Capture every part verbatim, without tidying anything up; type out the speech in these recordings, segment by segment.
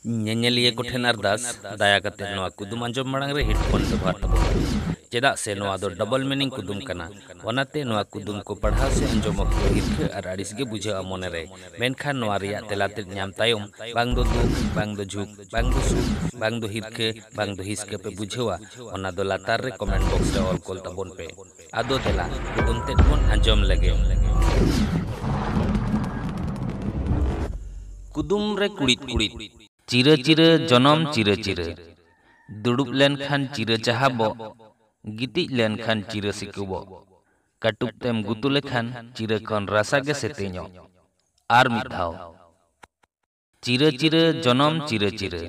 ᱧᱮᱧᱮᱞᱤᱭᱟᱹ ᱠᱚᱴᱷᱮᱱ ᱟᱨᱫᱟᱥ, ᱫᱟᱭᱟ ᱠᱟᱛᱮ ᱱᱚᱣᱟ ᱠᱩᱫᱩᱢ ᱟᱸᱡᱚᱢ ᱢᱟᱲᱟᱝ ᱨᱮ headphone ᱵᱮᱵᱚᱦᱟᱨ ᱛᱟᱵᱚᱱ ᱯᱮ, ᱪᱮᱫᱟᱜ ᱥᱮ ᱱᱚᱣᱟ ᱫᱚ double meaning ᱠᱩᱫᱩᱢ ᱠᱟᱱᱟ᱾ ᱚᱱᱟᱛᱮ ᱱᱚᱣᱟ ᱠᱩᱫᱩᱢ ᱠᱚ ᱯᱟᱲᱦᱟᱣ ᱥᱮ ᱟᱸᱡᱚᱢ ᱚᱠᱛᱚ ᱦᱤᱨᱠᱷᱟᱹ ᱟᱨ ᱟᱹᱲᱤᱥ ᱜᱮ ᱵᱩᱡᱷᱟᱹᱜᱼᱟ ᱢᱚᱱᱮᱨᱮ᱾ ᱢᱮᱱᱠᱷᱟᱱ ᱱᱚᱣᱟ ᱨᱮᱭᱟᱜ ᱛᱮᱞᱟ ᱛᱮᱫ ᱧᱟᱢ ᱛᱟᱭᱚᱢ ᱵᱟᱝ ᱫᱚ ᱫᱩᱠ, ᱵᱟᱝ ᱫᱚ ᱡᱷᱩᱠ, ᱵᱟᱝ ᱫᱚ ᱥᱩᱠ, ᱵᱟᱝ ᱫᱚ ᱦᱤᱨᱠᱷᱟᱹ, ᱵᱟᱝ ᱫᱚ ᱦᱤᱥᱠᱟᱹ ᱯᱮ ᱵᱩᱡᱷᱟᱹᱣᱟ, ᱚᱱᱟ ᱫᱚ ᱞᱟᱛᱟᱨ ᱨᱮ comment box ᱨᱮ ᱚᱞ ᱠᱚᱞ ᱛᱟᱵᱚᱱ ᱯᱮ᱾ ᱟᱫᱚ ᱫᱮᱞᱟ, ᱠᱩᱫᱩᱢ ᱛᱮᱫ ᱵᱚᱱ ᱟᱸᱡᱚᱢ ᱞᱮᱜᱮ᱾ ᱠᱩᱫᱩᱢ ᱨᱮ ᱠᱩᱲᱤᱫ ᱠᱩᱲᱤᱫ᱾ ᱪᱤᱨᱟᱹ ᱪᱤᱨᱟᱹ ᱡᱚᱱᱚᱢ ᱪᱤᱨᱟᱹ ᱪᱤᱨᱟᱹ᱾ ᱫᱩᱲᱩᱵ ᱞᱮᱱᱠᱷᱟᱱ ᱪᱤᱨᱟᱹ ᱪᱟᱦᱟᱵᱚᱜ, ᱜᱤᱛᱤᱡ ᱞᱮᱱᱠᱷᱟᱱ ᱪᱤᱨᱟᱹ ᱥᱤᱠᱩᱵᱚᱜ᱾ ᱠᱟᱹᱴᱩᱵ ᱛᱮᱢ ᱜᱩᱛᱩ ᱞᱮᱠᱷᱟᱱ ᱪᱤᱨᱟᱹ ᱠᱷᱚᱱ ᱨᱟᱥᱟ ᱜᱮ ᱥᱮᱛᱮᱧᱚᱜ᱾ ᱟᱨ ᱢᱤᱫ ᱫᱷᱟᱣ᱾ ᱪᱤᱨᱟᱹ ᱪᱤᱨᱟᱹ ᱡᱚᱱᱚᱢ ᱪᱤᱨᱟᱹ ᱪᱤᱨᱟᱹ᱾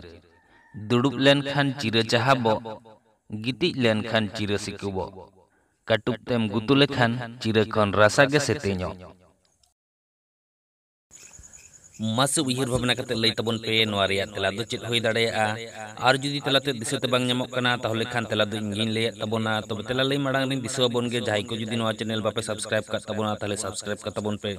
ᱫᱩᱲᱩᱵ ᱞᱮᱱᱠᱷᱟᱱ ᱪᱤᱨᱟᱹ ᱪᱟᱦᱟᱵᱚᱜ, ᱜᱤᱛᱤᱡ ᱞᱮᱱᱠᱷᱟᱱ ᱪᱤᱨᱟᱹ ᱥᱤᱠᱩᱵᱚᱜ᱾ ᱠᱟᱹᱴᱩᱵ ᱛᱮᱢ ᱜᱩᱛᱩ ᱞᱮᱠᱷᱟᱱ ᱪᱤᱨᱟᱹ ᱠᱷᱚᱱ ᱨᱟᱥᱟ ᱜᱮ ᱥᱮᱛᱮᱧᱚᱜ᱾ ᱢᱟᱥᱮ ᱩᱭᱦᱟᱹᱨ ᱵᱷᱟᱵᱽᱱᱟ ᱠᱟᱛᱮ ᱞᱟᱹᱭ ᱛᱟᱵᱚᱱ ᱯᱮ, ᱱᱚᱣᱟ ᱨᱮᱭᱟᱜ ᱛᱮᱞᱟ ᱫᱚ ᱪᱮᱫ ᱦᱩᱭ ᱫᱟᱲᱮᱭᱟᱜᱼᱟ? ᱟᱨ ᱡᱩᱫᱤ ᱛᱮᱞᱟ ᱛᱮ ᱫᱤᱥᱟᱹ ᱛᱮ ᱵᱟᱝ ᱧᱟᱢᱚᱜ ᱠᱟᱱᱟ, ᱛᱟᱦᱚᱞᱮ ᱠᱷᱟᱱ ᱛᱮᱞᱟ ᱫᱚ ᱤᱧ ᱜᱤᱧ ᱞᱟᱹᱭᱮᱫ ᱛᱟᱵᱚᱱᱟ᱾ ᱛᱚᱵᱮ ᱛᱮᱞᱟ ᱞᱟᱹᱭ ᱢᱟᱲᱟᱝ ᱨᱤᱧ ᱫᱤᱥᱟᱹ ᱟᱵᱚᱱ ᱜᱮ, ᱡᱟᱦᱟᱸᱭ ᱠᱚ ᱡᱩᱫᱤ ᱱᱚᱣᱟ channel ᱵᱟᱯᱮ subscribe ᱠᱟᱜ ᱛᱟᱵᱚᱱᱟ, ᱛᱟᱦᱚᱞᱮ subscribe ᱠᱟᱜ ᱛᱟᱵᱚᱱ ᱯᱮ᱾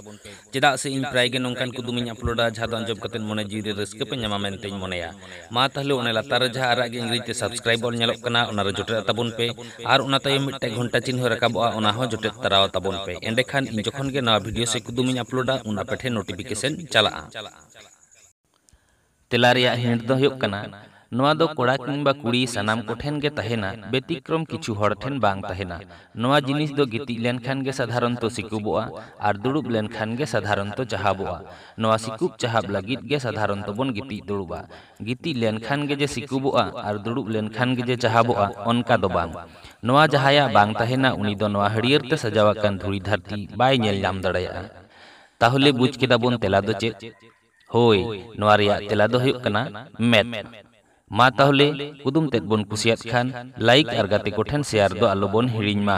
ᱪᱮᱫᱟᱜ ᱥᱮ ᱤᱧ ᱯᱨᱟᱭ ᱜᱮ ᱱᱚᱝᱠᱟᱱ ᱠᱩᱫᱩᱢᱤᱧ uploadᱟ, ᱡᱟᱦᱟᱸ ᱫᱚ ᱟᱸᱡᱚᱢ ᱠᱟᱛᱮ ᱢᱚᱱᱮ ᱡᱤᱣᱤ ᱨᱮ ᱨᱟᱹᱥᱠᱟᱹ ᱯᱮ ᱧᱟᱢᱟ ᱢᱮᱱᱛᱮᱧ ᱢᱚᱱᱮᱭᱟ᱾ ᱢᱟ ᱛᱟᱦᱚᱞᱮ ᱚᱱᱮ ᱞᱟᱛᱟᱨ ᱨᱮ ᱡᱟᱦᱟᱸ ᱟᱨᱟᱜ ᱜᱮ ᱤᱝᱨᱮᱡᱤ ᱛᱮ subscribe ᱚᱞ ᱧᱮᱞᱚᱜ ᱠᱟᱱᱟ, ᱚᱱᱟ ᱨᱮ ᱡᱚᱴᱮᱫ ᱛᱟᱵᱚᱱ ᱯᱮ᱾ ᱟᱨ ᱚᱱᱟ ᱛᱟᱭᱚᱢ ᱢᱤᱫᱴᱟᱝ ᱜᱷᱚᱱᱴᱟ ᱪᱤᱱᱦᱟᱹ ᱨᱟᱠᱟᱵᱚᱜᱼᱟ, ᱚᱱᱟ ᱦᱚᱸ ᱡᱚᱴᱮᱫ ᱛᱟᱨᱟ ᱛᱟᱵᱚᱱ ᱯᱮ᱾ ᱮᱸᱰᱮᱠᱷᱟᱱ ᱤᱧ ᱡᱚᱠᱷᱚᱱ ᱜᱮ ᱱᱚᱣᱟ video ᱥᱮ ᱠᱩᱫᱩᱢᱤᱧ uploadᱟ, ᱩᱱ ᱟᱯᱮ ᱴᱷᱮᱱ notification ᱪᱟᱞᱟᱜᱼᱟ᱾ ᱛᱮᱞᱟ ᱨᱮᱭᱟᱜ hint ᱫᱚ ᱦᱩᱭᱩᱜ ᱠᱟᱱᱟ, ᱱᱚᱣᱟ ᱫᱚ ᱠᱚᱲᱟ ᱠᱤᱝᱵᱟ ᱠᱩᱲᱤ ᱥᱟᱱᱟᱢ ᱠᱚᱴᱷᱮᱱ ᱜᱮ ᱛᱟᱦᱮᱱᱟ, ᱵᱮᱛᱤᱠᱨᱚᱢ ᱠᱤᱪᱷᱩ ᱦᱚᱲ ᱴᱷᱮᱱ ᱵᱟᱝ ᱛᱟᱦᱮᱱᱟ᱾ ᱱᱚᱣᱟ ᱡᱤᱱᱤᱥ ᱫᱚ ᱜᱤᱛᱤᱡ ᱞᱮᱱᱠᱷᱟᱱ ᱜᱮ ᱥᱟᱫᱷᱟᱨᱚᱱᱛᱚ ᱥᱤᱠᱩᱵᱚᱜᱼᱟ ᱟᱨ ᱫᱩᱲᱩᱵ ᱞᱮᱱᱠᱷᱟᱱ ᱜᱮ ᱥᱟᱫᱷᱟᱨᱚᱱᱛᱚ ᱪᱟᱦᱟᱵᱚᱜᱼᱟ᱾ ᱱᱚᱣᱟ ᱥᱤᱠᱩᱵ ᱪᱟᱦᱟᱵ ᱞᱟᱹᱜᱤᱫ ᱜᱮ ᱥᱟᱫᱷᱟᱨᱚᱱᱛᱚ ᱵᱚᱱ ᱜᱤᱛᱤᱡ ᱫᱩᱲᱩᱵᱼᱟ᱾ ᱜᱤᱛᱤᱡ ᱞᱮᱱᱠᱷᱟᱱ ᱜᱮ ᱡᱮ ᱥᱤᱠᱩᱵᱚᱜᱼᱟ ᱟᱨ ᱫᱩᱲᱩᱵ ᱞᱮᱱᱠᱷᱟᱱ ᱜᱮ ᱡᱮ ᱪᱟᱦᱟᱵᱚᱜᱼᱟ, ᱚᱱᱠᱟ ᱫᱚ ᱵᱟᱝ᱾ ᱱᱚᱣᱟ ᱡᱟᱦᱟᱸᱭᱟᱜ ᱵᱟᱝ ᱛᱟᱦᱮᱱᱟ, ᱩᱱᱤ ᱫᱚ ᱱᱚᱣᱟ ᱦᱟᱹᱨᱭᱟᱹᱲ ᱛᱮ ᱥᱟᱡᱟᱣ ᱟᱠᱟᱱ ᱫᱷᱩᱲᱤ ᱫᱷᱟᱹᱨᱛᱤ ᱵᱟᱭ ᱧᱮᱞ ᱧᱟᱢ ᱫᱟᱲᱮᱭᱟᱜᱼᱟ᱾ ᱛᱟᱦᱚᱞᱮ ᱵᱩᱡᱽ ᱠᱮᱫᱟ ᱵᱚᱱ ᱛᱮᱞᱟ ᱫᱚ ᱪᱮᱫ? ᱦᱳᱭ, ᱱᱚᱣᱟ ᱨᱮᱭᱟᱜ ᱛᱮᱞᱟ ᱫᱚ ᱦᱩᱭᱩᱜ ᱠᱟᱱᱟ ᱢᱮᱫ᱾ ᱢᱟ ᱛᱟᱦᱚᱞᱮ, ᱠᱩᱫᱩᱢ ᱛᱮᱫ ᱵᱚᱱ ᱠᱩᱥᱤᱭᱟᱫ ᱠᱷᱟᱱ like ᱟᱨ ᱜᱟᱛᱮ ᱠᱚᱴᱷᱮᱱ share ᱫᱚ ᱟᱞᱚ ᱵᱚᱱ ᱦᱤᱲᱤᱧ ᱢᱟ᱾